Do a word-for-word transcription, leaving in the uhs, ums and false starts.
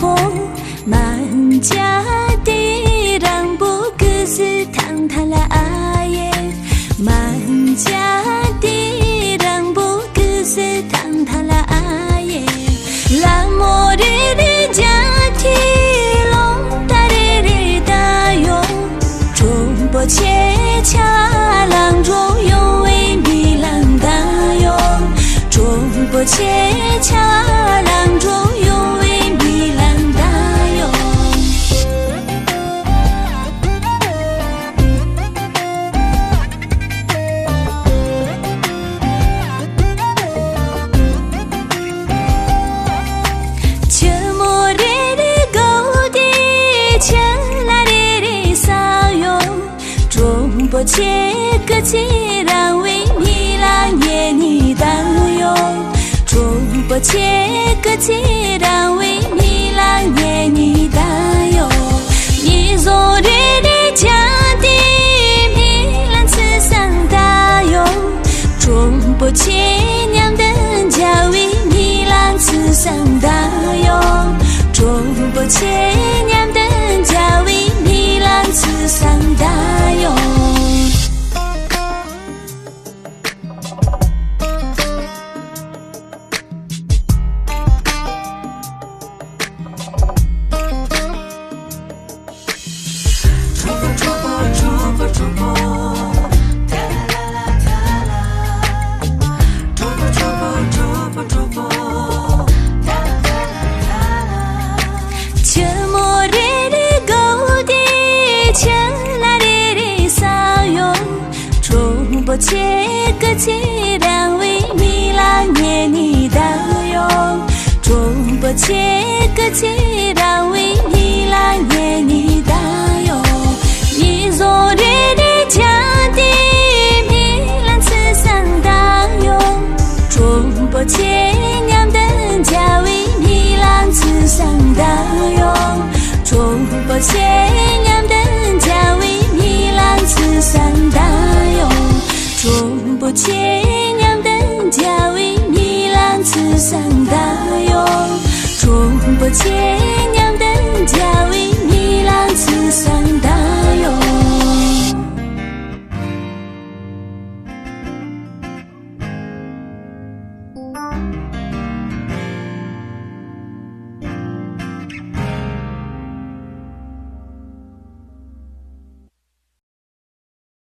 པོ། མ་འཇའ་དེ་རང་པོ་ཀི་སི་ཐང་ཐ་ལ་ཨ་ཡེ། མ་འཇའ་དེ་རང་པོ་ཀི་སི་ཐང་ཐ་ལ་ཨ་ཡེ། ལ་མོ་རེ་རེ་འཇའ་དེ་ལོང་ད་རེ་རེ་ད་ཡོང་། གྲོང་པོ་ཆེ་ཆ་ལང་འགྲོ་ཡོང་བའི་མི་ལང་ད་ཡོང་། གྲོང་པོ་ཆེ་ཆ་ལང་འགྲོ་ཡོང་བའི་མི་ལང་ད་ཡོང་། ཆུ་མོ་རེ་རེ་གོ་དེ་ཆུ་ལ་རེ་རེ་ས་ཡོང་། གྲོང་པོ་ཆེ་ཀི་ཚེ་རང་བའི་མི་ལ་ཉེ་ནི་དང་ཡོང་། གྲོང་པོ་ཆེ་ཀི་ཚེ་རང་བའི་མི་ལ་ཉེ་ནི་དང་ཡོང་། ཉི་ཟོ་རེ་རེ་ཅང་དེ་མི་ལ་ཚུ་སང་ད་ཡོང་། གྲོང་པོ་ཆེ་མཉམ་དུ་མཇལ་བའི་མི་ལ་ཚུ་སང་ད་ཡོང་། གྲོང་པོ་ཆེ་མཉམ་དུ་མཇལ་བའི་མི་ལ་ཚུ་སང་ད་ཡོང་། ཆུ་མོ་རེ་རེ་གོ་དེ་ཆུ་ལ་རེ་རེ་ས་ཡོང་། གྲོང་པོ་ཆེ་ཀི་ཚེ་རང་བའི་མི་ལ་ཉེ་ནི་ད་ཡོང་། གྲོང་པོ་ཆེ་ཀི་ཚེ་རང་བའི་མི་ལ་ཉེ་ནི་ད་ཡོང་། ཉི་ཟོ་རེ་རེ་ཅང་དེ་མི་ལ་ཚུ་སང་ད་ཡོང་། གྲོང་པོ་ཆེ་མཉམ་དུ་མཇལ་བའི་མི་ལ་ཚུ་སང་ད་ཡོང་། གྲོང་པོ་ཆེ་མཉམ་དུ་མཇལ་བའི་མི་ལ་ཚུ་སང་ད་ཡོང་། གྲོང་པོ་ཆེ་མཉམ་དུ་མཇལ་བའི་མི་ལ་ཚུ་སང་ད་ཡོང་། གྲོང་པོ་ཆེ་